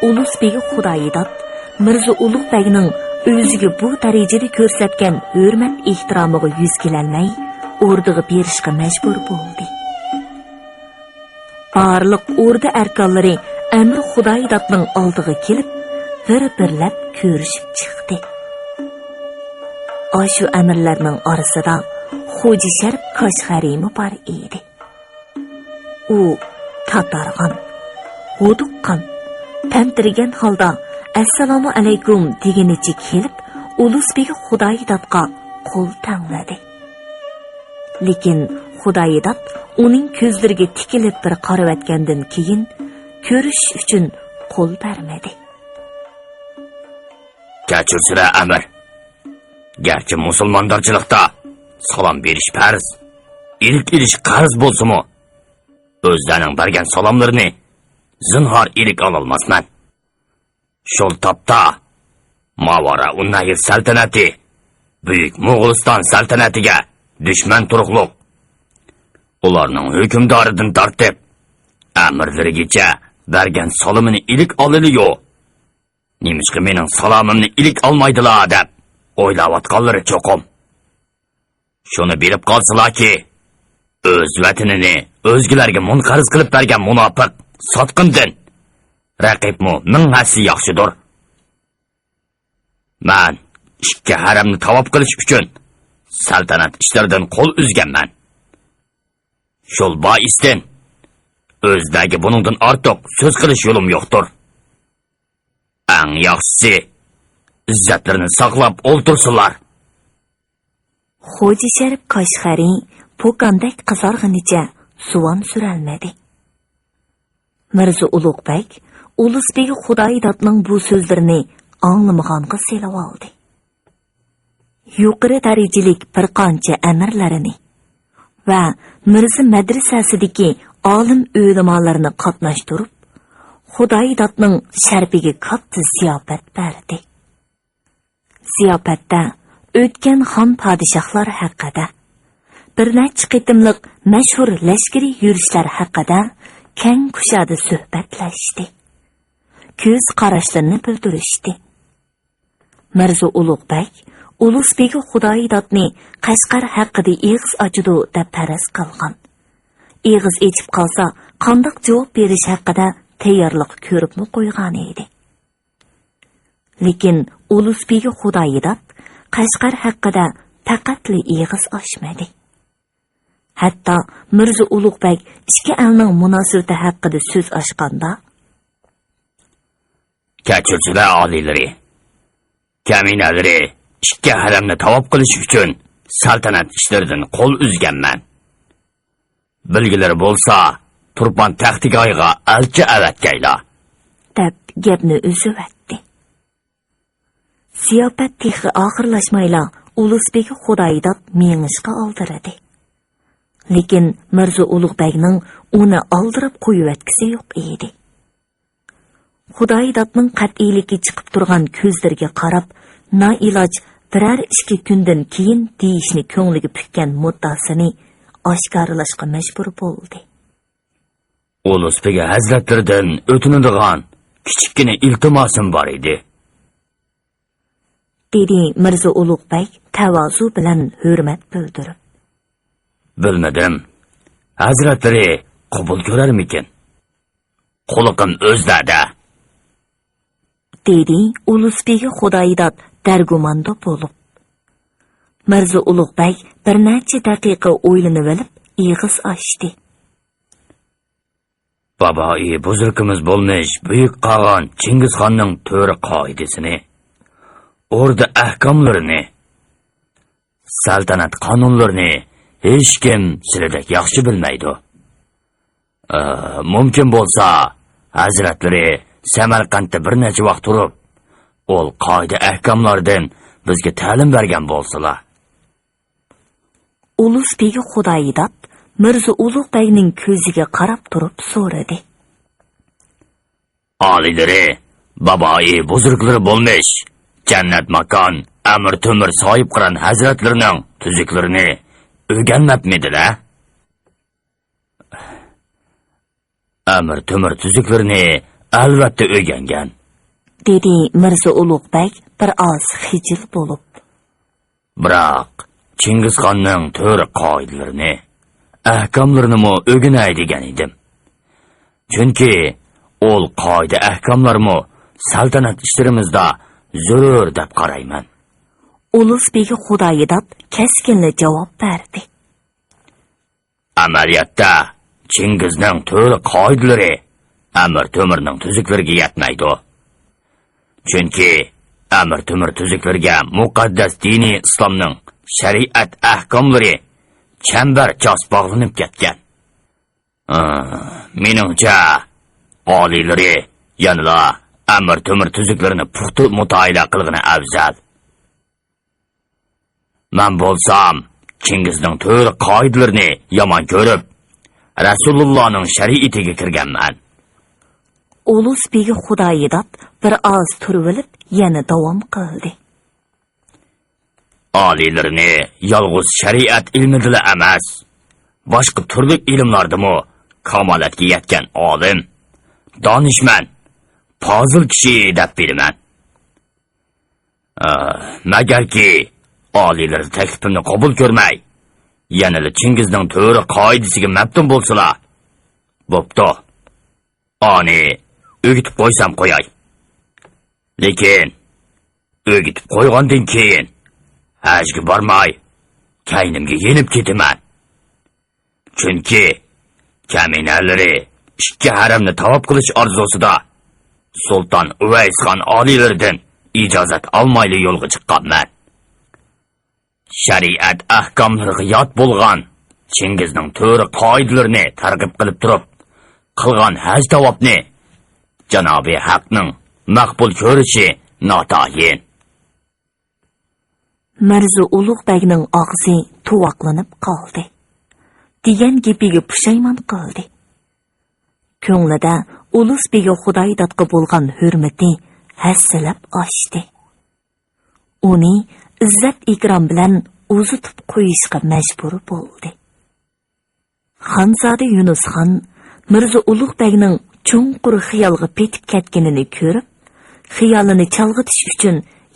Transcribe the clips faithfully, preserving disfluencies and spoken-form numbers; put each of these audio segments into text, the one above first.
ئۇلۇس بېگى خۇدايىداد مىرزا ئۇلۇغ بەگنىڭ ئۆزىگە بۇ دەرىجىدە كۆرسەتكەن ھۆرمەت ئېھتىرامىغا يۈز كېلەلمەي، ئوردىغا بېرىشقا مەجبۇر بولدى. بارلىق ئوردا ئەركانلىرى ئەمىر خۇدايىدادنىڭ ئالدىغا كېلىپ، بىر-بىرلەپ كۆرۈشۈپ چىقتى. ئاشۇ ئەمىرلەرنىڭ ئارىسىدا خوجا شەرىپ كاشغەرىمۇ بار ئىدى. ئۇ تاتارغان، ھودۇققان، تەمتىرىگەن ھالدا «ئەسسالامۇ ئەلەيكۇم» دېگىنىچە كېلىپ، ئۇلۇس بېگى خۇدايىدادقا قول تەڭلىدى. لېكىن خۇدايىداد ئۇنىڭ كۆزلىرىگە تىكىلىپ بىر قارىۋەتكەندىن كېيىن، كۆرۈشۈش ئۈچۈن قول بەرمىدى. كەچۈرسىلە، ئەمىر. گەرچە مۇسۇلماندارچىلىقتا سالام بېرىش پەرز، ئىلىك ئېلىش قەرز بولسىمۇ، ئۆزلەرنىڭ بەرگەن سالاملىرىنى زىنھار ئىلىك ئالالماسمەن. شۇ تاپتا ماۋارا ئۇننەھر سەلتەنەتى بۈيۈك موغۇلىستان سەلتەنەتىگە دۈشمەن تۇرۇقلۇق. ئۇلارنىڭ ھۆكۈمدارىدىن تارتىپ ئەمىرلىرىگىچە بەرگەن سالىمىنى ئىلىك ئالىلى يوق. نېمىشقا مېنىڭ سالامىمنى ئىلىك ئالمايدىلا دەپ ئويلاۋاتقانلىرى چوقۇم. شۇنى بىلىپ قالسىلاكى، ئۆز ۋەتىنىنى ئۆزگىلەرگە مۇنقەرز قىلىپ بەرگەن مۇناپىق، ساتقىندىن رەقىبمۇ مىڭ ھەسسە ياخشىدۇر. مەن ئىككى ھەرەمنى تاۋاپ قىلىش ئۈچۈن سەلتەنەت ئىشلىرىدىن قول ئۈزگەنمەن. شۇ بائىستىن ئۆزلەرگە بۇنىڭدىن ئارتۇق سۆز قىلىش يولۇم يوقتۇر. ئەڭ ياخشىسى، ئىززەتلىرىنى ساقلاپ ئولتۇرسۇنلار. خوجا شەرىپ كاشغەرى پوكاندەك قىزارغىنىچە زۇۋان سۈرەلمىدى. مىرزا ئۇلۇغ بەگ ئۇلۇس بېگى خۇدايىدادنىڭ بۇ سۆزلىرىنى ئاڭلىمىغانغا سېلىۋالدى. يۇقىرى دەرىجىلىك بىر قانچە ئەمىرلىرىنى ۋە مىرزا مەدرىسەسىدىكى ئالىم ئۆلىمالارنى قاتناشتۇرۇپ، خۇدايىدادنىڭ شەرىپىگە كاتتا زىياپەت بەردى. زىياپەتتە ئۆتكەن خان پادىشاھلار ھەققىدە، بىر نەچچە قېتىملىق مەشھۇر لەشكىرىي يۈرۈشلەر ھەققىدە كەڭ كۇشادە سۆھبەتلەشتى. كۆز قاراشلىرىنى بىلدۈرۈشتى. مىرزا ئۇلۇغ بەگ ئۇلۇس بېگى خۇدايىدادنى قەشقەر ھەققىدە ئېغىز ئاچىدۇ دەپ پەرەز قىلغان. ئېغىز ئېچىپ قالسا، قانداق جاۋاب بېرىش ھەققىدە تەييارلىق كۆرۈپمۇ قويغان ئىدى. لېكىن ئۇلۇس بېگى خۇدايىداد قەشقەر ھەققىدە پەقەتلا ئېغىز ئاچمىدى. ھەتتا مىرزا ئۇلۇغ بەگ ئىككى ئەلنىڭ مۇناسىۋىتى ھەققىدە سۆز ئاچقاندا، كەچۈرسىلە ئالىيلىرى، كەمىنەلىرى ئىككى ھەرەمنى تاۋاپ قىلىش ئۈچۈن سەلتەنەت ئىشلىرىدىن قول ئۈزگەنمەن. بىلگىلىرى بولسا، تۇرپان تەختىگاھىغا ئەلچى ئەۋەتكەيلا، دەپ گەپنى ئۈزۈۋەتتى. زىياپەت تېخى ئاخىرلاشمايلا، ئۇلۇس بېگى خۇدايىداد مېڭىشقا ئالدىرىدى. لېكىن مىرزا ئۇلۇغ بەگنىڭ ئۇنى ئالدىراپ قويۇۋەتكۈسى يوق ئىدى. خۇدايىدادنىڭ قەتئىيلىكى چىقىپ تۇرغان كۆزلىرىگە قاراپ، نائىلاج بىرەر ئىككى كۈندىن كېيىن دېيىشنى كۆڭلىگە پۈككەن مۇددىئاسىنى ئاشكارىلاشقا مەجبۇر بولدى. ئۇلۇس بېگى ھەزرەتلىرىدىن ئۆتۈنىدىغان كىچىككىنە ئىلتىماسىم بار ئىدى، دېدى مىرزا ئۇلۇغ بەگ تەۋازۇ بىلەن ھۆرمەت بىلدۈرۈپ. بىلمىدىم، ھەزرەتلىرى قوبۇل كۆرەرمىكىن؟ قۇلىقىم ئۆزلەردە، دېدى ئۇلۇس بېگى خۇدايىداد دەرگۇماندا بولۇپ. مىرزا ئۇلۇغ بەگ بىر نەچچە دەقىقە ئويلىنىۋېلىپ ئېغىز ئاچتى. بابائى بۇزرۇكىمىز بولمىش بۈيۈك قاغان چىڭگىزخاننىڭ تۆرە قائىدىسىنى، ئوردا ئەھكاملىرىنى، سەلتەنەت قانۇنلىرىنى ھېچكىم سىلىدەك ياخشى بىلمەيدۇ. ئە، مۇمكىن بولسا، ھەزرەتلىرى سەمەرقەنتتە بىر نەچچە ۋاق تۇرۇپ، ئول قائىدە ئەھكاملاردىن بىزگە تەلىم بەرگەن بولسىلا. ئۇلۇس بېگى خۇدايىداد مىرزا ئۇلۇغ بەگنىڭ كۆزىگە قاراپ تۇرۇپ سورىدى. ئالىيلىرى، بابائى بۇزرۇكلىرى بولمىش جەننەت ماكان ئەمىر تۆمۈر ساھىبقىران ھەزرەتلىرىنىڭ تۈزۈكلىرىنى ئۆگەنمەپمىدىلە؟ ئەمىر تۆمۈر تۈزۈكلىرىنى ئەلۋەتتە ئۆگەنگەن. دېدى مىرزا ئۇلۇغ بەگ بىر ئاز خىجىل بولۇپ. بىراق، چىڭگىزخاننىڭ تۆرە قائىدىلىرىنى، ئەھكاملىرىنىمۇ ئۆگىنەي دېگەن ئىدىم. چۈنكى ئۇل قائىدە ئەھكاملارمۇ سەلتەنەت ئىشلىرىمىزدا زۆرۈر دەپ قارايمەن. ئۇلۇس بېگى خۇدايىداد كەسكىنلا جاۋاب بەردى. ئەمەلىيەتتە، چىڭگىزنىڭ تۆرە قائىدىلىرى ئەمىر تۆمۈرنىڭ تۈزۈكلىرىگە يەتمەيدۇ. چۈنكى ئەمىر تۆمۈر تۈزۈكلىرىگە مۇقەددەس دىنىي ئىسلامنىڭ شەرىئەت ئەھكاملىرى چەمبەرچاس باغلىنىپ كەتكەن. ئا، مېنىڭچە، ئالىيلىرى يەنىلا ئەمىر تۆمۈر تۈزۈكلىرىنى پۇختا مۇتالىئە قىلغىنى ئەۋزەل. مەن بولسام، چىڭگىزنىڭ تۆرە قائىدىلىرىنى يامان كۆرۈپ، رەسۇلۇللانىڭ شەرىئىتىگە كىرگەنمەن. ئۇلۇس بېگى خۇدايىداد بىر ئاز تۇرۇۋېلىپ، يەنە داۋام قىلدى. ئالىيلىرىنى يالغۇز شەرىئەت ئىلمىدىلا ئەمەس، باشقا تۈرلۈك ئىلىملاردىمۇ كامالەتكە يەتكەن ئالىم، دانىشمەن، پازىل كىشى دەپ بىلىمەن. ئا، مەگەركى، ئالىيلىرى تەكلىپىمنى قوبۇل كۆرمەي، يەنىلا چىڭگىزنىڭ تۆرە قائىدىسىگە مەپتۇن بولسىلا، بوپتۇ. ئانى ئۆگىتىپ قويسام قوياي. لېكىن، ئۆگىتىپ قويغاندىن كېيىن، ھەجگە بارماي، كەينىمگە يېنىپ كېتىمەن. چۈنكى كەمىنەلىرى ئىككى ھەرەمنى تاۋاپ قىلىش ئارزۇسىدا سۇلتان ئۇۋەيسخان ئالىيلىرىدىن ئىجازەت ئالمايلا يولغا چىققانمەن. شەرىئەت ئەھكاملىرىغا يات بولغان چىڭگىزنىڭ تۆرە قائىدىلىرىنى تەرغىب قىلىپ تۇرۇپ، قىلغان ھەج تاۋاپنى جانابى ھەقنىڭ مەقبۇل كۆرۈشى ناتايىن. مىرزا ئۇلۇغ بەگنىڭ ئاغزى تۇۋاقلىنىپ قالدى. دېگەن گېپىگە پۇشايمان قىلدى. كۆڭلىدە ئۇلۇس بېگى خۇدايىدادقا بولغان ھۆرمىتى ھەسسىلەپ ئاشتى. ئۇنى ئىززەت-ئىكرام بىلەن ئۇزىتىپ قويۇشقا مەجبۇر بولدى. خانزادە يۇنۇسخان مىرزا ئۇلۇغ بەگنىڭ چوڭقۇر خىيالغا پېتىپ كەتكىنىنى كۆرۈپ، خىيالىنى چالغىتىش ئۈچۈن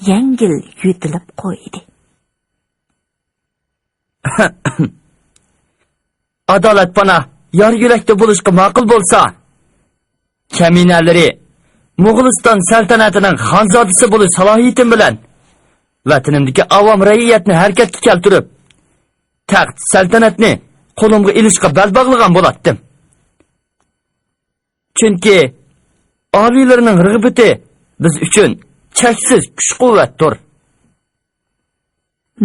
يەڭگىل يۆتىلىپ قويدى. ئادالەت پانا يار يۈرەكتە بولۇشقا ماقۇل بولسا، كەمىنەلىرى موغۇلىستان سەلتەنەتىنىڭ خانزادىسى بولۇش سالاھىيىتىم بىلەن ۋەتىنىمدىكى ئاۋام رەئىيەتنى ھەرىكەتكە كەلتۈرۈپ، تەخت سەلتەنەتنى قولۇمغا ئېلىشقا بەل باغلىغان بولاتتىم. چۈنكى ئالىيلىرىنىڭ رىغبىتى بىز ئۈچۈن چەكسىز كۈچ-قۇۋۋەتتۇر.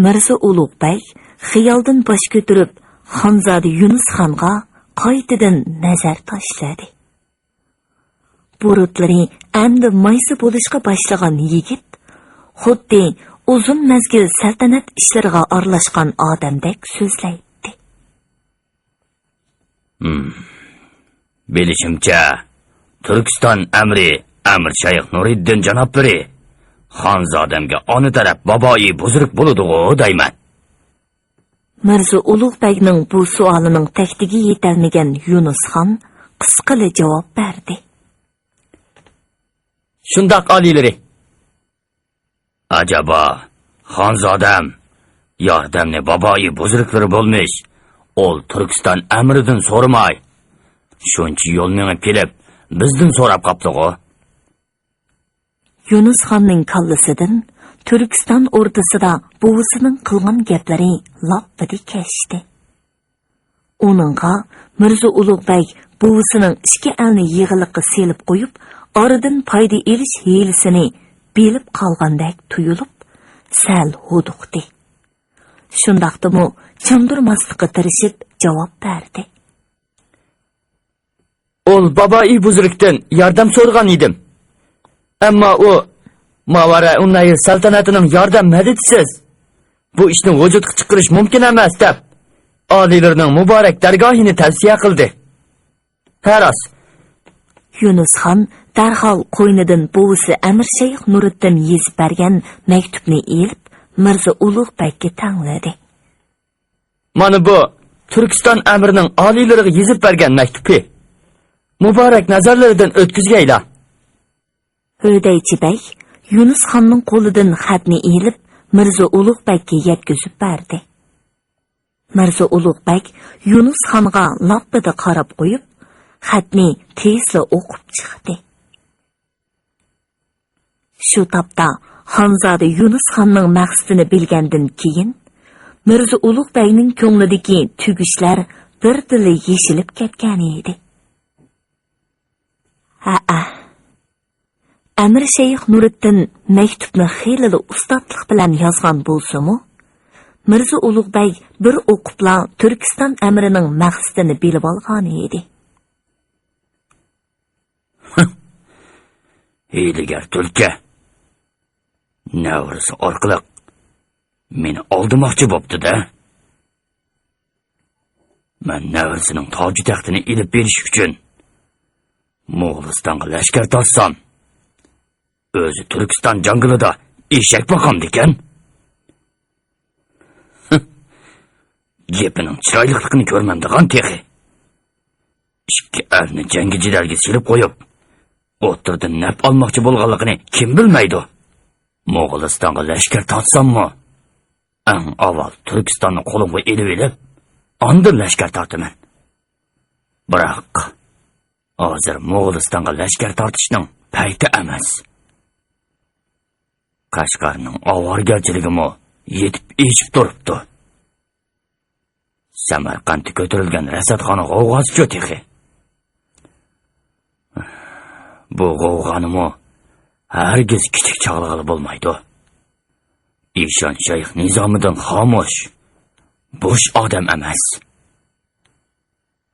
مىرزا ئۇلۇغ بەگ خىيالدىن باش كۆتۈرۈپ، خانزادە يۇنۇسخانغا قايتىدىن نەزەر تاشلىدى. بۇرۇتلىرى ئەمدى مايسا بولۇشقا باشلىغان يىگىت خۇددى ئۇزۇن مەزگىل سەلتەنەت ئىشلىرىغا ئارىلاشقان ئادەمدەك سۆزلەيتتى. ھىم. بىلىشىمچە، تۈركىستان ئەمىرى ئەمىر شەيخ نۇرىددىن جانابلىرى خانزادەمگە ئانا تەرەپ بابايى بۇزرۇك بولىدىغۇ دەيمەن. مىرزا ئۇلۇغ بەگنىڭ بۇ سوئالىنىڭ تەكتىگە يېتەلمىگەن يۇنۇسخان قىسقىلا جاۋاب بەردى. شۇنداق، ئالىيلىرى. ئەجەبا، خانزادەم، ياردەمنى بابايى بۇزرۇكلىرى بولمىش ئول تۈركىستان ئەمىرىدىن سورىماي، شۇنچە يول مېڭىپ كېلىپ، بىزدىن سوراپ قاپتىغۇ؟ يۇنۇسخاننىڭ كاللىسىدىن تۈركىستان ئوردىسىدا بوۋىسىنىڭ قىلغان گەپلىرى لاپپىدە كەچتى. ئۇنىڭغا مىرزا ئۇلۇغ بەگ بوۋىسىنىڭ ئىككى ئەلنى يىغىلىققا سېلىپ قويۇپ، ئارىدىن پايدا ئېلىش ھىيلىسىنى بىلىپ قالغاندەك تۇيۇلۇپ، سەل ھودۇقتى. شۇنداقتىمۇ چاندۇرماسلىققا تىرىشىپ جاۋاب بەردى. ئۇل بابايى بۇزرۇكتىن ياردەم سورىغان ئىدىم. ئەمما ئۇ، ماۋارائۇننەھر سەلتەنىتىنىڭ ياردەم مەدىتىسىز بۇ ئىشنى ۋۇجۇدقا چىقىرىش مۇمكىن ئەمەس، دەپ، ئالىيلىرىنىڭ مۇبارەك دەرگاھىنى تەۋسىيە قىلدى. ھە، راست. يۇنۇسخان دەرھال قوينىدىن بوۋىسى ئەمىر شەيخ نۇرىدىن يېزىپ بەرگەن مەكتۇپنى ئېلىپ، مىرزا ئۇلۇغ بەگكە تەڭلىدى. مانا بۇ تۈركىستان ئەمىرىنىڭ ئالىيلىرىغا يېزىپ بەرگەن مەكتۇپى. مۇبارەك نەزەرلىرىدىن ئۆتكۈزگەيلا. ھۆدەيچى بەگ يۇنۇس خاننىڭ قولىدىن خەتنى ئېلىپ، مىرزا ئۇلۇغ بەگكە يەتكۈزۈپ بەردى. مىرزا ئۇلۇغ بەگ يۇنۇس خانغا لاپپىدە قاراپ قويۇپ، خەتنى تېزلا ئوقۇپ چىقتى. شۇ تاپتا خانزادە يۇنۇس خاننىڭ مەقسىتىنى بىلگەندىن كېيىن، مىرزا ئۇلۇغ بەگنىڭ كۆڭلىدىكى تۈگۈشلەر بىردىنلا يېشىلىپ كەتكەن ئىدى. ھەئە، ئەمىر شەيخ نۇرىدىن مەكتۇپنى خېلىلا ئۇستاتلىق بىلەن يازغان بولسىمۇ، مىرزا ئۇلۇغ بەگ بىر ئوقۇپلا تۈركىستان ئەمىرىنىڭ مەقسىتىنى بىلىۋالغان ئىدى. ھىيلىگەر تۈلكە! نەۋرىسى ئارقىلىق مېنى ئالدىماقچى بوپتۇ-دە! مەن نەۋرىسىنىڭ تاجۇ تەختىنى ئېلىپ بېرىش ئۈچۈن موغۇلىستانغا لەشكەر تارتسام، ئۆزى تۈركىستان جاڭگىلىدا ئېشەك باقامدىكەن. گېپىنىڭ چىرايلىقلىقىنى كۆرمەمدىغان تېخى. ئىككى ئەرنى جەڭگى جېدەلگە سېلىپ قويۇپ، ئوتتۇرىدىن نەپ ئالماقچى بولغانلىقىنى كىم بىلمەيدۇ؟ موغۇلىستانغا لەشكەر تارتساممۇ، ئەڭ ئاۋۋال تۈركىستاننى قولۇمغا ئېلىۋېلىپ، ئاندىن لەشكەر تارتىمەن. بىراق، ھازىر موغۇلىستانغا لەشكەر تارتىشنىڭ پەيتى ئەمەس. قەشقەرنىڭ ئاۋارىگەرچىلىكىمۇ يېتىپ ئېشىپ تۇرۇپتۇ. سەمەرقەنتتە كۆتۈرۈلگەن رەسەتخانا غوۋغاسىچۇ تېخى؟ بۇ غوۋغانىمۇ ھەرگىز كىچىك چاغلىغىلى بولمايدۇ. ئىشان شەيخ نىزامىدىن خامۇش، بوش ئادەم ئەمەس.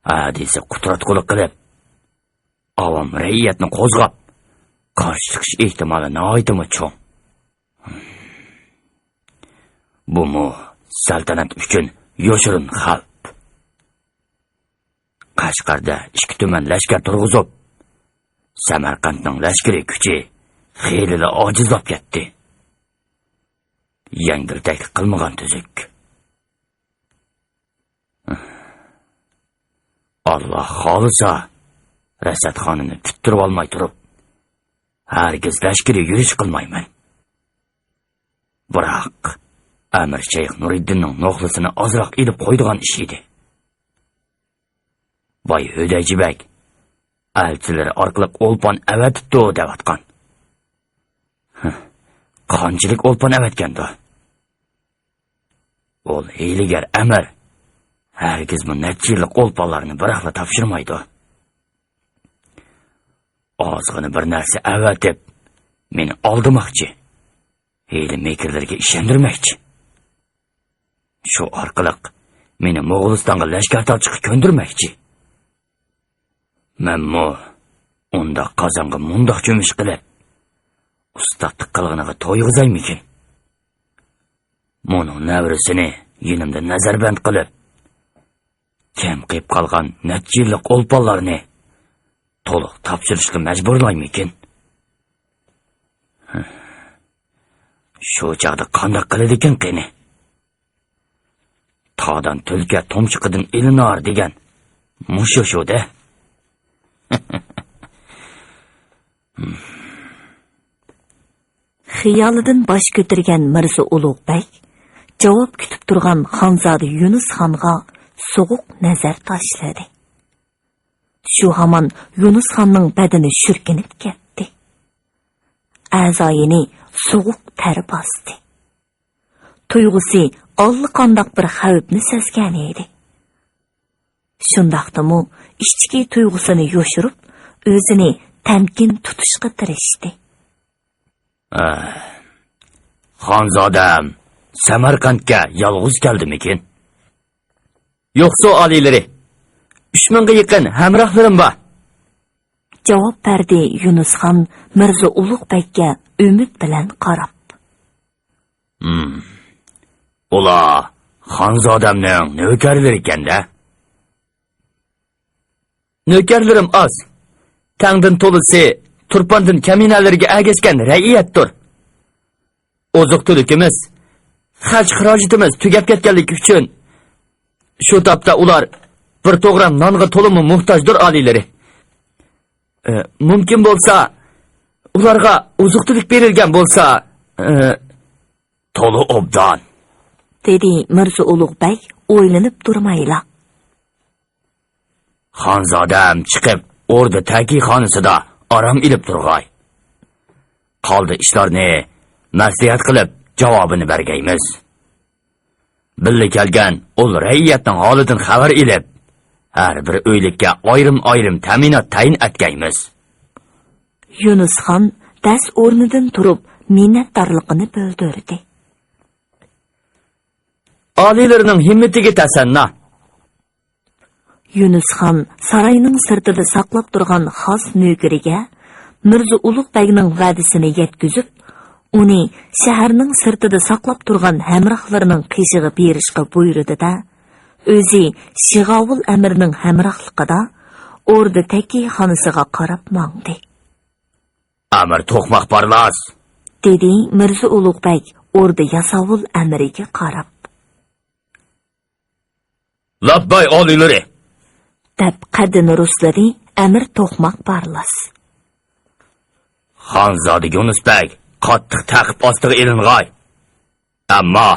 ھە دېسە قۇتراتقۇلۇق قىلىپ، ئاۋام رەئىيەتنى قوزغاپ، قارشى چىقىش ئېھتىمالى ناھايىتىمۇ چوڭ. بۇمۇ سەلتەنەت ئۈچۈن يوشۇرۇن خەۋپ. قەشقەردە ئىككى تۈمەن لەشكەر تۇرغۇزۇپ، سەمەرقەنتنىڭ لەشكىرىي كۈچى خېلىلا ئاجىزلاپ كەتتى. يەڭگىل تەكلىپ قىلمىغان تۈزۈك. ئاللا خالىسا، رەسەتخانىنى پۈتتۈرۈۋالماي تۇرۇپ، ھەرگىز لەشكىرىي يۈرۈش قىلمايمەن. بىراق، ئەمىر شەيخ نۇرىدىننىڭ نوخلىسىنى ئازراق ئېلىپ قويىدىغان ئىش ئىدى. باي ھۆدەيچى بەگ ئەلچىلىرى ئارقىلىق ئولپان ئەۋەتىپتۇ دەۋاتقان. ھە، قانچىلىك ئولپان ئەۋەتكەندۇ؟ ئول ھىيلىگەر ئەمىر ھەرگىزمۇ نەچچە يىللىق ئولپانلارنى بىراقلا تاپشۇرمايدۇ. ئازغىنە بىر نەرسە ئەۋەتىپ، مېنى ئالدىماقچى، ھىيلە-مىكىرلىرىگە ئىشەندۈرمەكچى. شۇ ئارقىلىق مېنى موغۇلىستانغا لەشكەر تارتىشقا كۆندۈرمەكچى. مەنمۇ ئۇنداق قازانغا مۇنداق چۆمۈچ قىلىپ، ئۇستاتلىق قىلغىنىغا تويغۇزايمىكىن؟ مۇنۇ نەۋرىسىنى يېنىمدا نەزەربەند قىلىپ، كەم قېلىپ قالغان نەچچە يىللىق ئولپانلارنى تولۇق تاپشۇرۇشقا مەجبۇرلايمىكىن؟ شۇ چاغدا قانداق قىلىدىكىن قېنى؟ تادان تۈلكە تۇمشۇقىدىن ئېلىنار دېگەن مۇشۇ شۇ-دە. خىيالىدىن باش كۆتۈرگەن مىرزا ئۇلۇغ بەگ جاۋاب كۈتۈپ تۇرغان خانزادە يۇنۇس خانغا سوغۇق نەزەر تاشلىدى. شۇ ھامان يۇنۇس خاننىڭ بەدىنى شۈركىنىپ كەتتى. ئەزايىنى سوغۇق تەر باستى. تۇيغۇسى ئاللىقانداق بىر خەۋپنى سەزگەن ئىدى. شۇنداقتىمۇ ئىچكى تۇيغۇسىنى يوشۇرۇپ، ئۆزىنى تەمكىن تۇتۇشقا تىرىشتى. ئە، خانزادەم سەمەرقەنتكە يالغۇز كەلدىمىكىن؟ يوقسۇ ئالىيلىرى، ئۈچ مىڭغا يېقىن ھەمراھلىرىم بار. جاۋاب بەردى يۇنۇس خان مىرزا ئۇلۇغ بەگكە ئۈمىد بىلەن قاراپ. ھىم، ئۇلار خانزادەمنىڭ نۆكەرلىرىكەن-دە. نۆكەرلىرىم ئاز. تەڭدىن تولىسى تۇرپاندىن كەمىنەلىرىگە ئەگەشكەن رەئىيەتتۇر. ئوزۇق-تۈلۈكىمىز، خەرج-خىراجىتىمىز تۈگەپ كەتكەنلىكى ئۈچۈن، شۇ تاپتا ئۇلار بىر توغرام نانغا تولىمۇ موھتاجدۇر، ئالىيلىرى. ئە، مۇمكىن بولسا، ئۇلارغا ئوزۇق-تۈلۈك بېرىلگەن بولسا، ئى، تولا ئوبدان، دېدى مىرزا ئۇلۇغ بەگ ئويلىنىپ تۇرمايلا. خانزادەم چىقىپ، ئوردا تەكىخانىسىدا ئارام ئېلىپ تۇرغاي. قالدى ئىشلارنى مەسلىھەت قىلىپ جاۋابىنى بەرگەيمىز. بىللە كەلگەن ئۇل رەئىيەتنىڭ ھالىدىن خەۋەر ئېلىپ، ھەر بىر ئۆيلۈككە ئايرىم-ئايرىم تەمىنات تەيىن ئەتكەيمىز. يۇنۇسخان دەس ئورنىدىن تۇرۇپ، مىننەتدارلىقىنى بىلدۈردى. ئالىيلىرىنىڭ ھىممىتىگە تەسەننا. يۇنۇسخان ساراينىڭ سىرتىدا ساقلاپ تۇرغان خاس نۆكىرىگە مىرزا ئۇلۇغ بەگنىڭ ۋەدىسىنى يەتكۈزۈپ، ئۇنى شەھەرنىڭ سىرتىدا ساقلاپ تۇرغان ھەمراھلىرىنىڭ قېشىغا بېرىشقا بۇيرۇدى-دە، ئۆزى شىغاۋۇل ئەمىرنىڭ ھەمراھلىقىدا ئوردا تەكىخانىسىغا قاراپ ماڭدى. ئەمىر توقماق بارلاس، دېدى مىرزا ئۇلۇغ بەگ ئوردا ياساۋۇل ئەمىرىگە قاراپ. لەببەي ئالىيلىرى! دەپ قەددىنى رۇسلىدى ئەمىر توقماق بارلاس. خانزادە يۇنۇس بەگ قاتتىق تەقىپ ئاستىغا ئېلىنغاي. ئەمما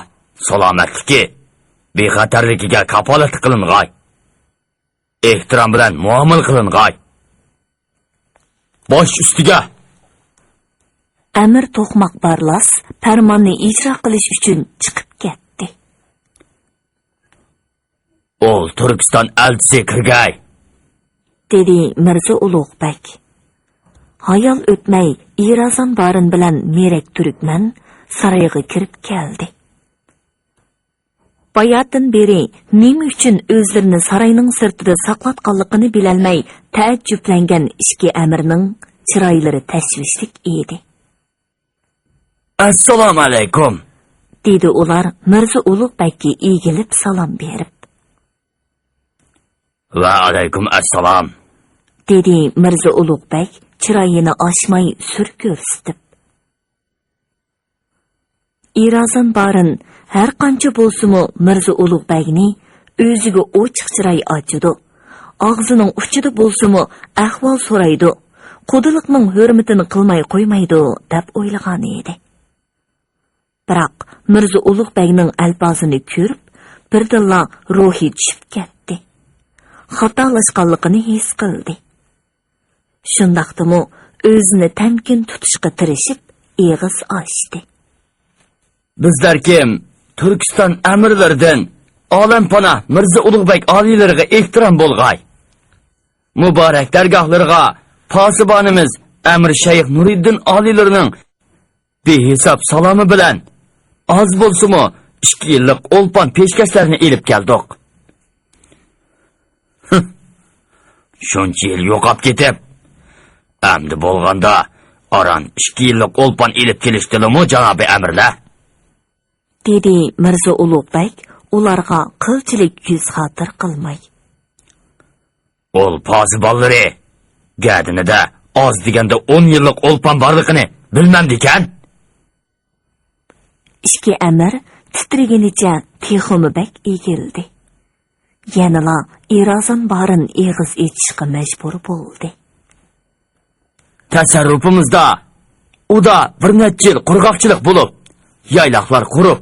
سالامەتلىكى، بىخەتەرلىكىگە كاپالەتلىك قىلىنغاي. ئېھتىرام بىلەن مۇئامىلە قىلىنغاي. باش ئۈستىگە! ئەمىر توقماق بارلاس پەرماننى ئىجرا قىلىش ئۈچۈن چىقىپ كەتتى. ئول تۈركىستان ئەلچىسى كىرگەي! دېدى مىرزا ئۇلۇغ بەگ. ھايال ئۆتمەي ئىرازان بارىن بىلەن مېرەك تۈركمەن سارايغا كىرىپ كەلدى. باياتىن بېرى نېمە ئۈچۈن ئۆزلىرىنى ساراينىڭ سىرتىدا ساقلاتقانلىقىنى بىلەلمەي تەئەججۈپلەنگەن ئىچكى ئەمىرنىڭ چىرايلىرى تەشۋىشلىك ئىدى. ئەسسالامۇئەلەيكۇم! دېدى ئۇلار مىرزا ئۇلۇغ بەگكە ئېگىلىپ سالام بېرىپ. ۋەئەلەيكۇم ئەسسالام! دېدى مىرزا ئۇلۇغ بەگ چىرايىنى ئاچماي سۈر كۆرسىتىپ. ئىرازان بارىن ھەر قانچە بولسىمۇ مىرزا ئۇلۇغ بەگنى ئۆزىگە ئوچۇق چىراي ئاچىدۇ، ئاغزىنىڭ ئۇچىدا بولسىمۇ ئەھۋال سورايدۇ، قۇدىلىقنىڭ ھۆرمىتىنى قىلماي قويمايدۇ دەپ ئويلىغان ئىدى. بىراق مىرزا ئۇلۇغ بەگنىڭ ئەلپازىنى كۆرۈپ، بىردىنلا روھى چۈشۈپ كەتتى. خاتالاشقانلىقىنى ھېس قىلدى. شۇنداقتىمۇ ئۆزىنى تەمكىن تۇتۇشقا تىرىشىپ، ئېغىز ئاچتى. بىزلەر كىم؟ تۈركىستان ئەمىرلىرىدىن ئالەمپاناھ مىرزا ئۇلۇغ بەگ ئالىيلىرىغا ئېھتىرام بولغاي. مۇبارەك دەرگاھلىرىغا پاسىبانىمىز ئەمىر شەيخ نۇرىدىن ئالىيلىرىنىڭ بىھېساب سالامى بىلەن ئاز بولسىمۇ ئىككى يىللىق ئولپان پېشكەشلەرنى ئېلىپ كەلدۇق. شۇنچە يىل يوقاپ كېتىپ، ئەمدى بولغاندا ئاران ئىككى يىللىق ئولپان ئېلىپ كېلىشتىلىمۇ، جانابىي ئەمىرلەر؟ دېدى مىرزا ئۇلۇغ بەگ ئۇلارغا قىلچىلىك يۈز خاتىرە قىلماي. ئۇل پاسىبانلىرى گەدىنىدە ئاز دېگەندە ئون يىللىق ئولپان بارلىقىنى بىلمەمدىكەن؟ ئىككى ئەمىر تىترىگىنىچە تېخىمۇ بەك ئېگىلدى. يەنىلا ئىرازان بارىن ئېغىز ئېچىشقا مەجبۇر بولدى. تەسەررۇپىمىزدا ئۇدا بىر نەچچە يىل قۇرغاقچىلىق بولۇپ، يايلاقلار قۇرۇپ،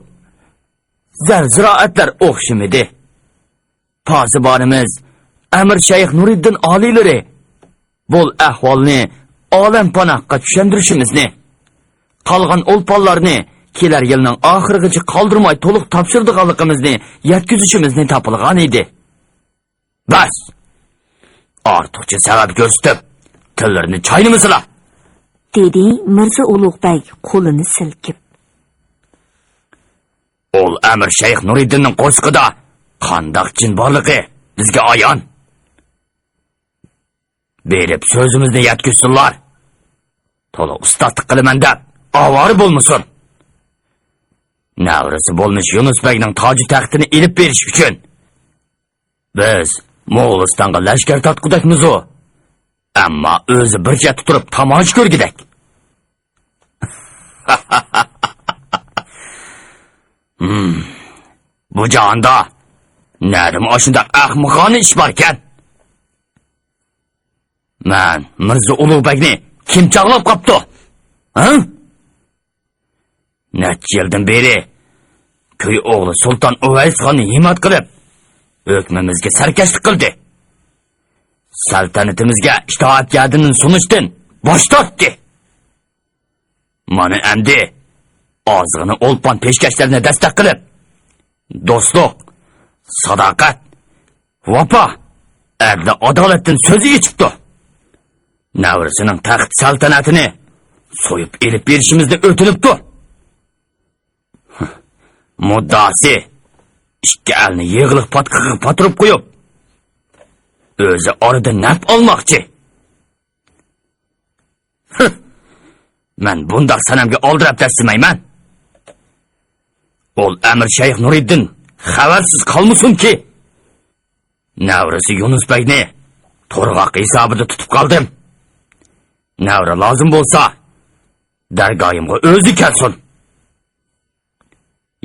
زەر-زىرائەتلەر ئوخشىمىدى. پاسىبانىمىز ئەمىر شەيخ نۇرىدىن ئالىيلىرى بۇ ئەھۋالنى ئالەمپاناھقا چۈشەندۈرۈشىمىزنى، قالغان ئولپانلارنى كېلەر يىلنىڭ ئاخىرىغىچە قالدۇرماي تولۇق تاپشۇرىدىغانلىقىمىزنى يەتكۈزۈشىمىزنى تاپىلىغان ئىدى. بەس! ئارتۇقچە سەۋەب كۆرسىتىپ، تىللىرىنى چاينىمىسىلا! دېدى مىرزا ئۇلۇغ بەگ قولىنى سىلكىپ. ئۇل ئەمىر شەيخ نۇرىدىننىڭ قورسىقىدا قانداق جىن بارلىقى بىزگە ئايان. بېرىپ سۆزىمىزنى يەتكۈزسۇنلار. تولا ئۇستازلىق قىلىمەن دەپ ئاۋارە بولمىسۇن. نەۋرىسى بولمىش يۇنۇس بەگنىڭ تاجى تەختىنى ئېلىپ بېرىش ئۈچۈن بىز موغۇلىستانغا لەشكەر تارتقۇدەكمىزۇ؟ ئەمما ئۆزى بىر چەتتە تۇرۇپ تاماشا كۆرگۈدەك. ھىم، بۇ جاھاندا نەدىمۇ ئاشۇنداق ئەخمىقانە ئىش باركەن؟ مەن مىرزا ئۇلۇغ بەگنى كىم چاغلاپ قاپتۇ؟ ھە؟ نەچچە يىلدىن بېرى كۈي ئوغلى سۇلتان ئۇۋەيسخاننى ھىمايە قىلىپ، ھۆكمىمىزگە سەركەشلىك قىلدى. سەلتەنىتىمىزگە ئىتائەتكە ھەددىدىن سۇنۇشتىن باش تارتتى. مانا ئەمدى ئازغىنە ئولپان پېشكەشلىرىنى دەستەك قىلىپ، دوستلۇق، ساداقەت، ۋاپا، ئەدلى ئادالەتتىن سۆز ئېچىپتۇ. نەۋرىسىنىڭ تەخت سەلتەنەتىنى سويۇپ ئېلىپ بېرىشىمىزنى ئۆتۈنۈپتۇ. مۇددىئاسى، ئىككى ئەلنى يېغىلىق پاتقىقىغا پاتۇرۇپ قويۇپ، ئۆزى ئارىدىن نەپ ئالماقچى. مەن بۇنداق سەنەمگە ئالدىراپ دەسسىمەيمەن. ئۇل ئەمىر شەيخ نۇرىدىن خەۋەرسىز قالمىسۇنكى. نەۋرىسى يۇنۇس بەگنى تورغاق ھېسابىدا تۇتۇپ قالدىم. نەۋرە لازىم بولسا، دەرگاھىمغا ئۆزى كەلسۇن.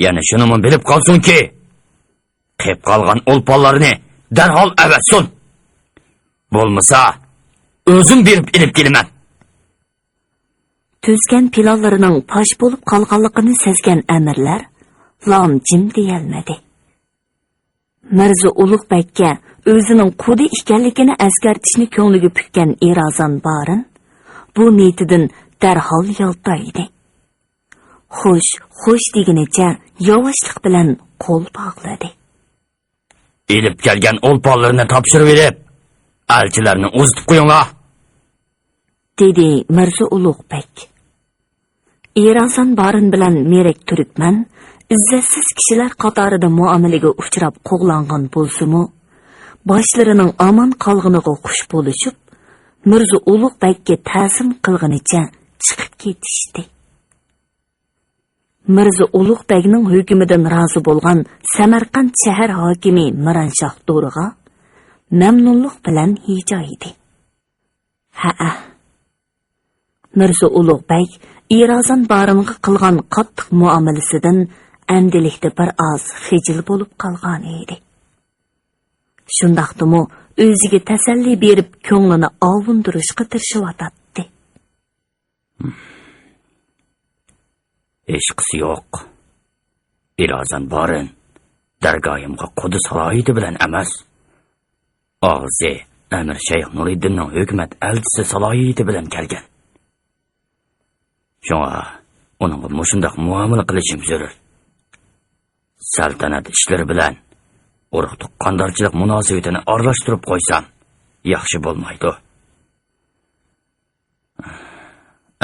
يەنە شۇنىمۇ بىلىپ قالسۇنكى، قېپ قالغان ئولپانلارنى دەرھال ئەۋەتسۇن. بولمىسا، ئۆزۈم بېرىپ ئېلىپ كېلىمەن. تۈزگەن پىلانلىرىنىڭ پاش بولۇپ قالغانلىقىنى سەزگەن ئەمىرلەر لام جىم دېيەلمىدى. مىرزا ئۇلۇغ بەگكە ئۆزىنىڭ قۇدى ئىكەنلىكىنى ئەسكەرتىشنى كۆڭلىگە پۈككەن ئېرازان بارىن بۇ نىيىتىدىن دەرھال يالتايدى. خوش، خوش دېگىنىچە ياۋاشلىق بىلەن قول باغلىدى. ئېلىپ كەلگەن ئولپانلىرىنى تاپشۇرۇۋېلىپ، ئەلچىلەرنى ئۇزىتىپ قويۇڭلار، دېدى مىرزا ئۇلۇغ بەگ. ئېرازان بارىن بىلەن مېرەك تۈركمەن ئىززەتسىز كىشىلەر قاتارىدا مۇئامىلىگە ئۇچراپ قوغلانغان بولسىمۇ، باشلىرىنىڭ ئامان قالغىنىغا خۇش بولۇشۇپ، مىرزا ئۇلۇغ بەگكە تەزىم قىلغىنىچە چىقىپ كېتىشتى. مىرزا ئۇلۇغ بەگنىڭ ھۆكمىدىن رازى بولغان سەمەرقەنت شەھەر ھاكىمى مىرانشاھ دورىغا مەمنۇنلۇق بىلەن ھىجايدى. ھەئە. مىرزا ئۇلۇغ بەگ ئېرازان بارىنغا قىلغان قاتتىق مۇئامىلىسىدىن ئەمدىلىكتە بىر ئاز خىجىل بولۇپ قالغان ئىدى. شۇنداقتىمۇ ئۆزىگە تەسەللى بېرىپ، كۆڭلىنى ئاۋۇندۇرۇشقا تىرىشىۋاتاتتى. ھېچقىسى يوق. ئېرازان بارىن دەرگاھىمغا قۇدى سالاھىيىتى بىلەن ئەمەس، ئاغزى ئەمىر شەيخ نۇرىدىننىڭ ھۆكۈمەت ئەلچىسى سالاھىيىتى بىلەن كەلگەن. شۇڭا ئۇنىڭغا مۇشۇنداق مۇئامىلە قىلىشىم زۆرۈر. سەلتەنەت ئىشلىرى بىلەن ئۇرۇق-تۇغقاندارچىلىق مۇناسىۋىتىنى ئارىلاشتۇرۇپ قويسام ياخشى بولمايدۇ.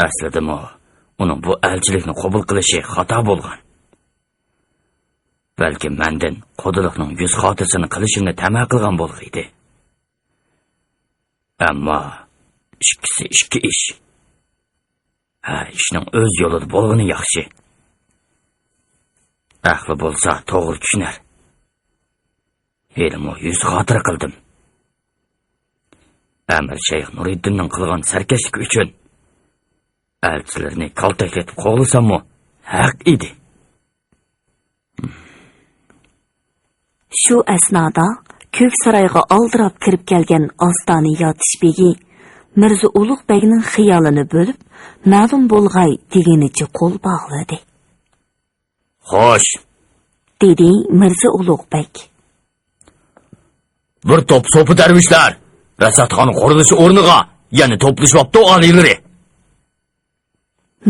ئەسلىدىمۇ ئۇنىڭ بۇ ئەلچىلىكنى قوبۇل قىلىشى خاتا بولغان. بەلكىم مەندىن قۇدىلىقنىڭ يۈز خاتىرىسىنى قىلىشىمنى تەمە قىلغان بولغىيدى. ئەمما ئىككىسى ئىككى ئىش. ھەر ئىشنىڭ ئۆز يولىدا بولغىنى ياخشى. ئەقلى بولسا توغرا چۈشىنەر. ھېلىمۇ يۈز خاتىرە قىلدىم. ئەمىر شەيخ نۇرىدىننىڭ قىلغان سەركەشلىكى ئۈچۈن ئەلچىلىرىنى كالتەكلىتىپ قوغلىساممۇ ھەق ئىدى. شۇ ئەسنادا كۆك سارايغا ئالدىراپ كىرىپ كەلگەن ئاستانە ياتىش بېگى مىرزا ئۇلۇغ بەگنىڭ خىيالىنى بۆلۈپ، مەلۇم بولغاي دېگىنىچە قول باغلىدى. خوش، دېدى مىرزا ئۇلۇغ بەگ. بىر توپ سوپى دەرۋىشلەر رەسەتخانا قۇرۇلۇشى ئورنىغا يەنە توپلىشىۋاپتۇ، ئالىيلىرى.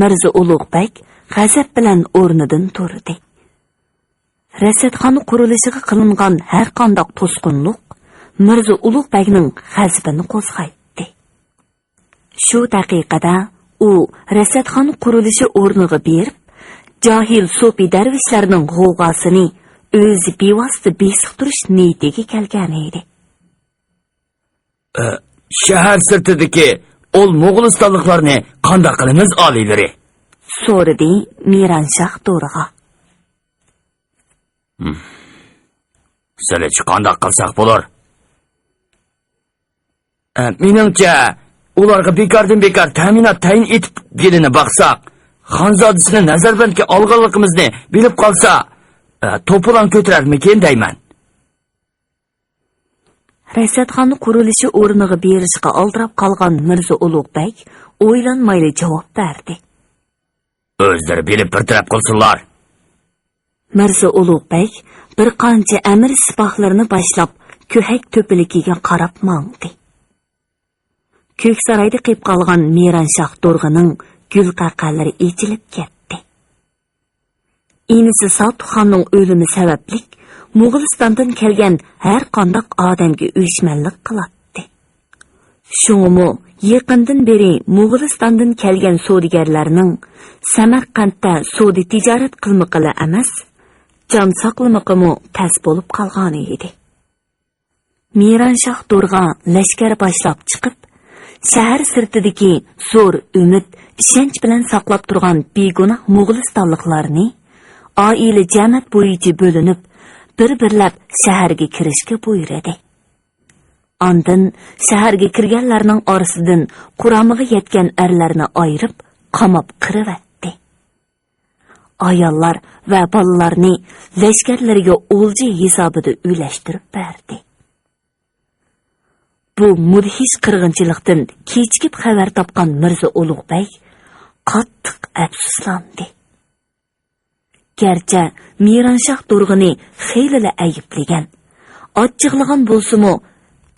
مىرزا ئۇلۇغ بەگ غەزەپ بىلەن ئورنىدىن تۇردى. رەسەتخانا قۇرۇلۇشىغا قىلىنغان ھەرقانداق توسقۇنلۇق مىرزا ئۇلۇغ بەگنىڭ غەزىپىنى قوزغايتتى. شۇ دەقىقىدە ئۇ رەسەتخانا قۇرۇلۇشى ئورنىغا بېرىپ، جاھىل سوپى دەرۋىشلەرنىڭ غوۋغاسىنى ئۆزى بىۋاسىتە بېسىقتۇرۇش نىيىتىگە كەلگەن ئىدى. ئە، شەھەر سىرتىدىكى ئول موغۇلىستانلىقلارنى قانداق قىلىمىز، ئالىيلىرى؟ سورىدى مىرانشاھ دورىغا. ھىم. سىلىچە قانداق قىلساق بولۇر؟ ئە، مېنىڭچە، ئۇلارغا بىكاردىن بىكار تەمىنات تەيىن ئېتىپ يېلىنى باقساق، خانزادىسىنى نەزەربەندكە ئالغانلىقىمىزنى بىلىپ قالسا، ئە، توپىلاڭ كۆتۈرەرمىكىن دەيمەن. رەسەتخانا قۇرۇلۇشى ئورنىغا بېرىشقا ئالدىراپ قالغان مىرزا ئۇلۇغ بەگ ئويلانمايلا جاۋاب بەردى. ئۆزلىرى بېرىپ بىر تەرەپ قىلسۇنلار. مىرزا ئۇلۇغ بەگ بىر قانچە ئەمىر سىپاھلىرىنى باشلاپ، كۆھەك تۆپىلىكىگە قاراپ ماڭدى. كۆكسارايدا قېلىپ قالغان مىرانشاھ دورغىنىڭ گۈل قەقەلىرى ئېچىلىپ كەتتى. ئىنىسى ساتۇخاننىڭ ئۆلۈمى سەۋەبلىك، موغۇلىستاندىن كەلگەن ھەر قانداق ئادەمگە ئۆچمەنلىك قىلاتتى. شۇڭىمۇ يېقىندىن بېرى موغۇلىستاندىن كەلگەن سودىگەرلەرنىڭ سەمەرقەنتتە سودا تىجارەت قىلمىقىلا ئەمەس، جان ساقلىمىقىمۇ تەس بولۇپ قالغانىدى. مىرانشاھ دورغا لەشكەر باشلاپ چىقىپ، شەھەر سىرتىدىكى زور ئۈمىد، ئىشەنچ بىلەن ساقلاپ تۇرغان بىگۇناھ موغۇلىستانلىقلارنى ئائىلە جەمەت بويىچە بۆلۈنۈپ، بىر-بىرلەپ شەھەرگە كىرىشكە بۇيرۇدى. ئاندىن شەھەرگە كىرگەنلەرنىڭ ئارىسىدىن قۇرامىغا يەتكەن ئەرلەرنى ئايرىپ، قاماپ قىرىۋەتتى. ئاياللار ۋە بالىلارنى لەشكەرلىرىگە ئولجا ھېسابىدا ئۈلەشتۈرۈپ بەردى. بۇ مۇدھىش قىرغىنچىلىقتىن كېچىكىپ خەۋەر تاپقان مىرزا ئۇلۇغ بەگ قاتتىق ئەپسۇسلاندى. گەرچە مىرانشاھ دورغىنى خېلىلا ئەيىبلىگەن، ئاچچىقلىغان بولسىمۇ،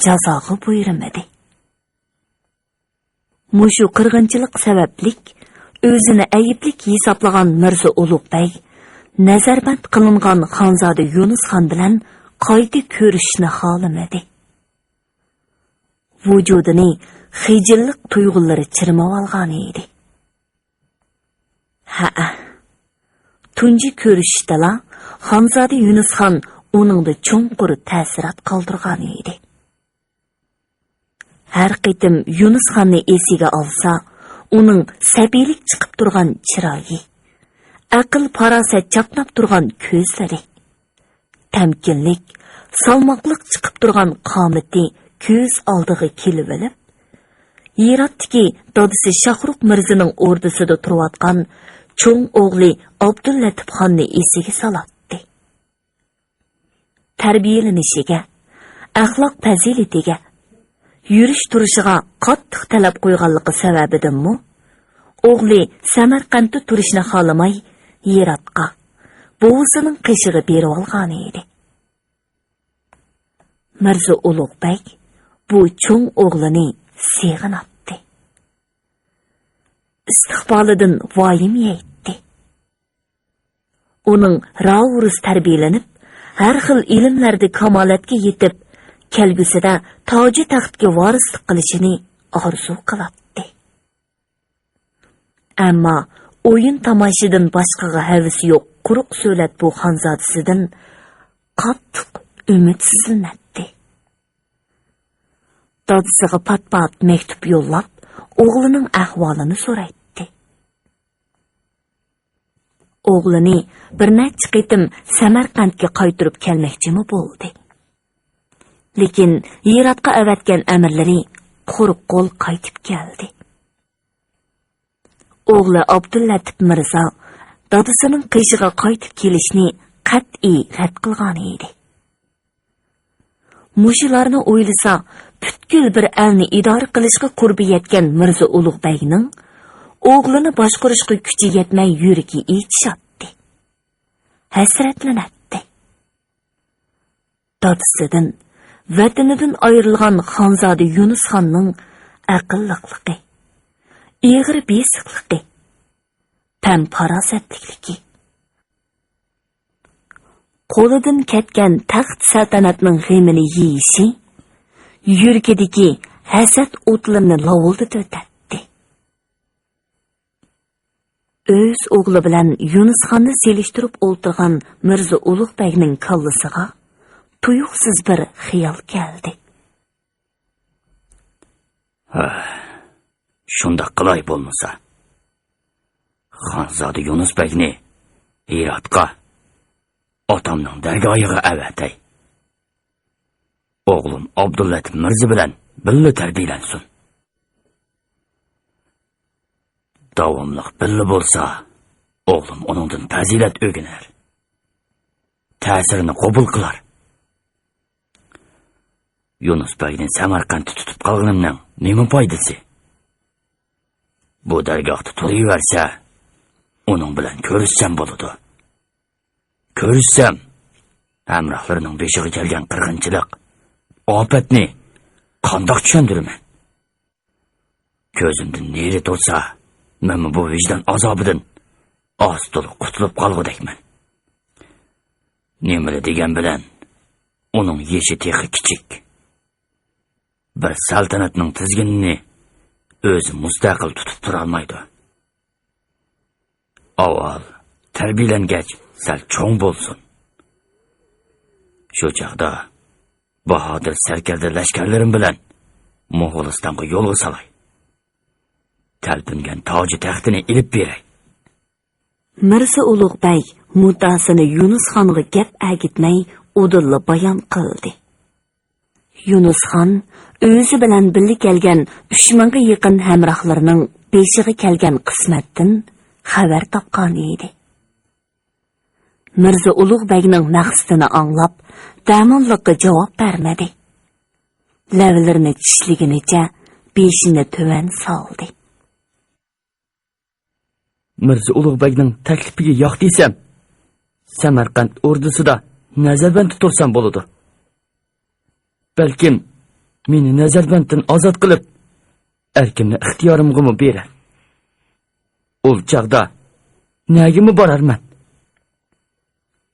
جازاغا بۇيرۇمىدى. مۇشۇ قىرغىنچىلىق سەۋەبلىك ئۆزىنى ئەيىبلىك ھېسابلىغان مىرزا ئۇلۇغ بەگ نەزەربەند قىلىنغان خانزادە يۇنۇس خان بىلەن قايتا كۆرۈشۈشنى خالىمىدى. ۋۇجۇدىنى خىجىللىق تۇيغۇلىرى چىرمىۋالغان ئىدى. ھەئە، تۇنجى كۆرۈشۈشتىلا خانزادە يۇنۇس خان ئۇنىڭدا چوڭقۇر تەسىرات قالدۇرغان ئىدى. ھەر قېتىم يۇنۇس خاننى ئېسىگە ئالسا، ئۇنىڭ سەبىيلىك چىقىپ تۇرغان چىرايى، ئەقىل-پاراسەت چاقناپ تۇرغان كۆزلىرى، تەمكىنلىك، سالماقلىق چىقىپ تۇرغان قامىتى كۆز ئالدىغا كېلىۋېلىپ، ھىراتتىكى دادىسى شاھرۇخ مىرزىنىڭ ئوردىسىدا تۇرۇۋاتقان چوڭ ئوغلى ئابدۇللەتىپ خاننى ئېسىگە سالاتتى. تەربىيەلىنىشىگە، ئەخلاق پەزىلىتىگە، يۈرۈش-تۇرۇشىغا قاتتىق تەلەپ قويغانلىقى سەۋەبىدىنمۇ، ئوغلى سەمەرقەنتتە تۇرۇشنى خالىماي، ھىراتقا، بوۋىسىنىڭ قېشىغا بېرىۋالغانىدى. مىرزا ئۇلۇغ بەگ بۇ چوڭ ئوغلىنى سېغىناتتى. ئىستىقبالىدىن ۋايىم يەيتتى. ئۇنىڭ راۋۇرۇس تەربىيەلىنىپ، ھەر خىل ئىلىملەردە كامالەتكە يېتىپ، كەلگۈسىدە تاجۇ تەختكە ۋارىسلىق قىلىشىنى ئارزۇ قىلاتتى. ئەمما ئويۇن-تاماشىدىن باشقىغا ھەۋىسى يوق قۇرۇق سۆلەت بۇ خانزادىسىدىن قاتتىق ئۈمىدسىزلىنەتتى. دادىسىغا پات-پات مەكتۇپ يوللاپ، ئوغلىنىڭ ئەھۋالىنى سورايتتى. ئوغلىنى بىر نەچچە قېتىم سەمەرقەنتكە قايتۇرۇپ كەلمەكچىمۇ بولدى. لېكىن ھىراتقا ئەۋەتكەن ئەمىرلىرى قۇرۇق قول قايتىپ كەلدى. ئوغلى ئابدۇللەتىپ مىرزا دادىسىنىڭ قېشىغا قايتىپ كېلىشنى قەتئىي رەت قىلغان ئىدى. مۇشۇلارنى ئويلىسا، پۈتكۈل بىر ئەلنى ئىدارە قىلىشقا قۇربى يەتكەن مىرزا ئۇلۇغ بەگنىڭ ئوغلىنى باشقۇرۇشقا كۈچى يەتمەي يۈرىكى ئېچىشاتتى، ھەسرەتلىنەتتى. دادىسىدىن، ۋەتىنىدىن ئايرىلغان خانزادە يۇنۇس خاننىڭ ئەقىللىقلىقى، ئېغىر بېسىقلىقى، پەم-پاراسەتلىكلىكى، قولىدىن كەتكەن تەخت سەلتەنەتنىڭ غېمىنى يېيىشى يۈرىكىدىكى ھەسەت ئوتلىرىنى لاۋۇلدىتىۋېتەتتى. ئۆز ئوغلى بىلەن يۇنۇسخاننى سېلىشتۇرۇپ ئولتۇرغان مىرزا ئۇلۇغ بەگنىڭ كاللىسىغا تۇيۇقسىز بىر خىيال كەلدى. ھە، شۇنداق قىلاي بولمىسا. خانزادە يۇنۇس بەگنى ھىراتقا، ئاتامنىڭ دەرگاھىغا ئەۋەتەي. ئوغلۇم ئابدۇللەتىپ مىرزا بىلەن بىللە تەربىيەلەنسۇن. داۋاملىق بىللە بولسا، ئوغلۇم ئۇنىڭدىن پەزىلەت ئۆگىنەر. تەسىرىنى قوبۇل قىلار. يۇنۇس بەگنى سەمەرقەنتتە تۇتۇپ قالغىنىمنىڭ نېمە پايدىسى؟ بۇ دەرگاھتا تۇرۇۋەرسە، ئۇنىڭ بىلەن كۆرۈشسەم بولىدۇ. كۆرۈشسەم، ھەمراھلىرىنىڭ بېشىغا كەلگەن قىرغىنچىلىق، ئاپەتنى قانداق چۈشەندۈرىمەن؟ كۆزۈمدىن نېرى تۇرسا، مەنمۇ بۇ ۋىجدان ئازابىدىن ئاز-تولا قۇتۇلۇپ قالغۇدەكمەن. نېمىلا دېگەن بىلەن، ئۇنىڭ يېشى تېخى كىچىك. بىر سەلتەنەتنىڭ تىزگىنىنى ئۆزى مۇستەقىل تۇتۇپ تۇرالمايدۇ. ئاۋۋال تەربىيەلەنگەچ سەل چوڭ بولسۇن. شۇ چاغدا باھادىر سەركەردە لەشكەرلىرىم بىلەن موغۇلىستانغا يولغا سالاي. تەلپۈنگەن تاجى تەختىنى ئېلىپ بېرەي. مىرزا ئۇلۇغ بەگ مۇددىئاسىنى يۇنۇس خانغا گەپ ئەگىتمەي، ئۇدۇللا بايان قىلدى. يۇنۇس خان ئۆزى بىلەن بىللە كەلگەن ئۈچ مىڭغا يېقىن ھەمراھلىرىنىڭ بېشىغا كەلگەن قىسمەتتىن خەۋەر تاپقان ئىدى. مىرزا ئۇلۇغ بەگنىڭ مەقسىتىنى ئاڭلاپ، دەماللىققا جاۋاب بەرمىدى. لەۋلىرىنى چىشلىگىنىچە بېشىنى تۆۋەن سالدى. مىرزا ئۇلۇغ بەگنىڭ تەكلىپىگە ياق دېسەم، سەمەرقەنت ئوردىسىدا نەزەربەندتە تۇرسام بولىدۇ. بەلكىم مېنى نەزەربەندتىن ئازاد قىلىپ، ئەركىمنى ئىختىيارىمغىمۇ بېرەر. ئۇ چاغدا نەگىمۇ بارارمەن؟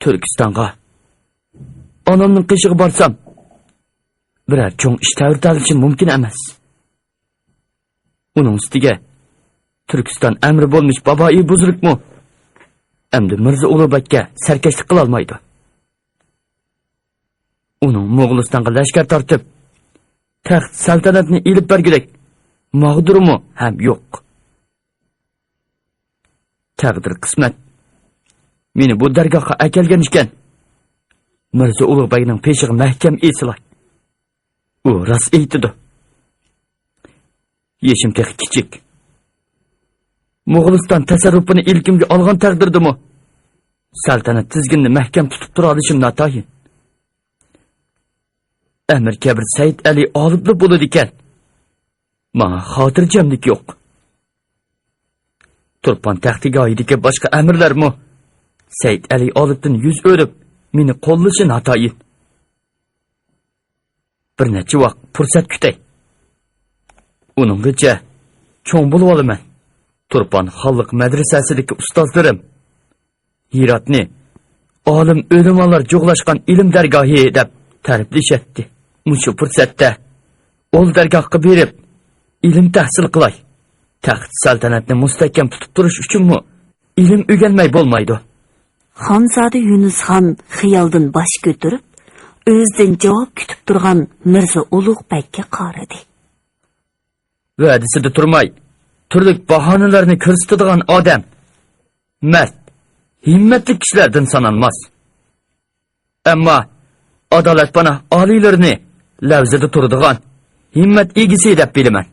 تۈركىستانغا، ئانامنىڭ قېشىغا بارسام، بىرەر چوڭ ئىش تەۋرىتەلىشىم مۇمكىن ئەمەس. ئۇنىڭ ئۈستىگە تۈركىستان ئەمرى بولمىش بابائى بۇزرۇكمۇ ئەمدى مىرزا ئۇلۇغ بەگكە سەركەشلىك قىلالمايدۇ. ئۇنىڭ موغۇلىستانغا لەشكەر تارتىپ، تەخت سەلتەنەتنى ئېلىپ بەرگۈدەك ماغدۇرىمۇ ھەم يوق. تەقدىر قىسمەت مېنى بۇ دەرگاھقا ئەكەلگەن ئىكەن، مىرزا ئۇلۇغ بەگنىڭ پېشىغا مەھكەم ئېسىلاي. ئۇ راست ئېيتىدۇ. يېشىم تېخى كىچىك. موغۇلىستان تەسەررۇپىنى ئىلكىمگە ئالغان تەقدىردىمۇ، سەلتەنەت تىزگىنىنى مەھكەم تۇتۇپ تۇرالىشىم ناتايىن. ئەمىر كەبىر سەئىد ئەلى ئالىپلا بولىدىكەن. ماڭا خاتىرجەملىك يوق. تۇرپان تەختىگاھىدىكى باشقا ئەمىرلەرمۇ سەئىد ئەلى ئالىپتىن يۈز ئۆرۈپ، مېنى قوللىشى ناتايىن. بىر نەچچە ۋاق پۇرسەت كۈتەي. ئۇنىڭغىچە چوڭ بولۇۋالىمەن. تۇرپان خانلىق مەدرىسەسىدىكى ئۇستازلىرىم ھىراتنى ئالىم ئۆلىمالار جۇغلاشقان ئىلىم دەرگاھى دەپ تەرىپلىشەتتى. مۇشۇ پۇرسەتتە ئول دەرگاھقا بېرىپ، ئىلىم تەھسىل قىلاي. تەخت سەلتەنەتنى مۇستەھكەم تۇتۇپ تۇرۇش ئۈچۈنمۇ ئىلىم ئۆگەنمەي بولمايدۇ. خانزادە يۇنۇس خان خىيالدىن باش كۆتۈرۈپ، ئۆزىدىن جاۋاب كۈتۈپ تۇرغان مىرزا ئۇلۇغ بەگكە قارىدى. ۋەدىسىدە تۇرماي، تۈرلۈك باھانىلەرنى كۆرسىتىدىغان ئادەم مەرد، ھىممەتلىك كىشىلەردىن سانالماس. ئەمما ئادالەتپاناھ ئالىيلىرىنى لەۋزىدە تۇرىدىغان ھىممەت ئىگىسى دەپ بىلىمەن.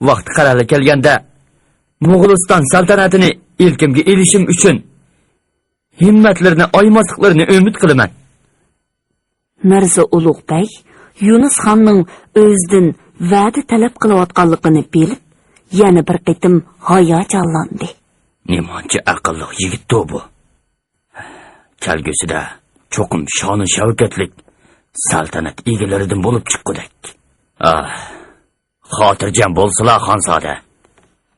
ۋاقتى قەرەلى كەلگەندە، موغۇلىستان سەلتەنىتىنى ئىلكىمگە ئېلىشىم ئۈچۈن ھىممەتلىرىنى ئايىماسلىقلىرىنى ئۈمىد قىلىمەن. مىرزا ئۇلۇغ بەگ يۇنۇس خاننىڭ ئۆزىدىن ۋەدە تەلەپ قىلىۋاتقانلىقىنى بىلىپ، يەنە بىر قېتىم ھاياجانلاندى. نېمانچە ئەقىللىق يىگىتتۇ بۇ! كەلگۈسىدە چوقۇم شانۇ شەۋكەتلىك سەلتەنەت ئىگىلىرىدىن بولۇپ چىققۇدەك. ئاھ، خاتىرجەم بولسىلا، خانزادە،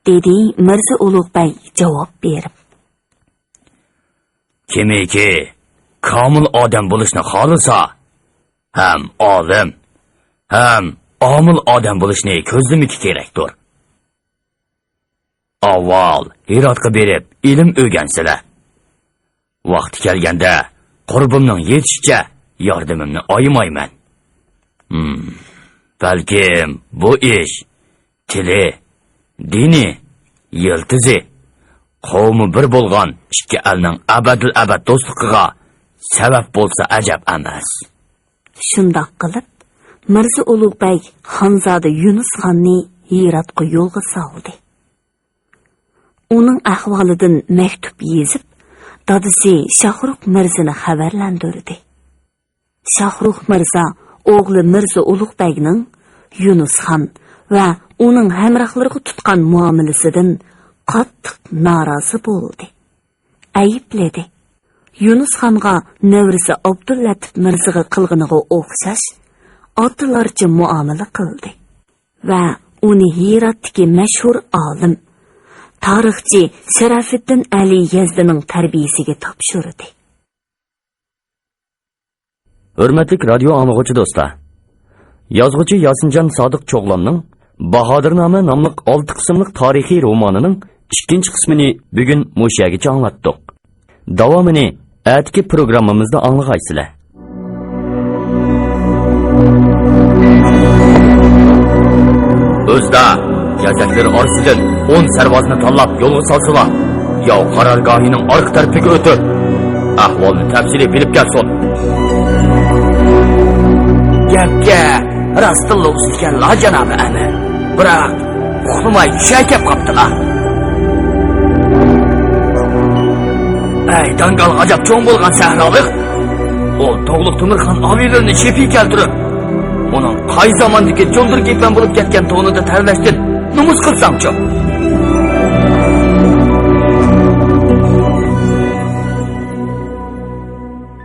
دېدى مىرزا ئۇلۇغ بەگ جاۋاب بېرىپ. كىمكى كامىل ئادەم بولۇشنى خالىسا، ھەم ئالىم، ھەم ئامىل ئادەم بولۇشنى كۆزلىمىكى كېرەكتۇر. ئاۋۋال ھىراتقا بېرىپ ئىلىم ئۆگەنسىلە. ۋاقتى كەلگەندە قۇربۇمنىڭ يېتىشىچە ياردىمىمنى ئايىمايمەن. ھىم، بەلكىم بۇ ئىش تىلى، دىنى، يىلتىزى، قەۋمى بىر بولغان ئىككى ئەلنىڭ ئەبەدىل ئەبەد دوستلۇقىغا سەۋەب بولسا ئەجەب ئەمەس. شۇنداق قىلىپ، مىرزا ئۇلۇغ بەگ خانزادە يۇنۇس خاننى ھىراتقا يولغا سالدى. ئۇنىڭ ئەھۋالىدىن مەكتۇپ يېزىپ، دادىسى شاھرۇخ مىرزىنى خەۋەرلەندۈردى. شاھرۇخ مىرزا ئوغلى مىرزا ئۇلۇغ بەگنىڭ يۇنۇس خان ۋە ئۇنىڭ ھەمراھلىرىغا تۇتقان مۇئامىلىسىدىن قاتتىق نارازى بولدى. ئەيىبلىدى. يۇنۇسخانغا نەۋرىسى ئابدۇللەتىپ مىرزىغا قىلغىنىغا ئوخشاش ئاتىلارچە مۇئامىلە قىلدى ۋە ئۇنى ھىراتتىكى مەشھۇر ئالىم، تارىخچى شەرەفىددىن ئەلى يەزدىنىڭ تەربىيىسىگە تاپشۇردى. ھۆرمەتلىك رادىيو ئاڭلىغۇچى دوستلار! يازغۇچى ياسىنجان سادىق چوغلامنىڭ باھادىرنامە ناملىق ئالتە قىسىملىق تارىخىي رومانىنىڭ ئىككىنچى قىسمىنى بۈگۈن مۇشۇ يەرگىچە ئاڭلاتتۇق. داۋامىنى ئەتىكى پروگراممىمىزدا ئاڭلىغايسىلەر. ئۆزىدە گەزەكلىرى ئارىسىدىن ئون سەرۋازنى تاللاپ يولغا سالسىلا، ياۋ قارارگاھىنىڭ ئارقا تەرىپىگە ئۆتۈپ، ئەھۋالنى تەپسىلىي بىلىپ كەلسۇن. گەپكە راستتىنلا ئۇستا ئىكەنلا، جانابى ئەمىر. بىراق ئۇخلىماي چۈشە كەپ قاپتىلا. ئەي، داڭگال ئاجاپ چوڭ بولغان سەھرالىق! ئۇ دوغلۇق تۆمۈرخان ئاۋىلىرىنى شېپىي كەلتۈرۈپ، ئۇنىڭ قاي زاماندىكى جۇلدۇر كېپەن بولۇپ كەتكەن تونىدا تەۋرەشتىن نومۇس قىلساڭچۇ؟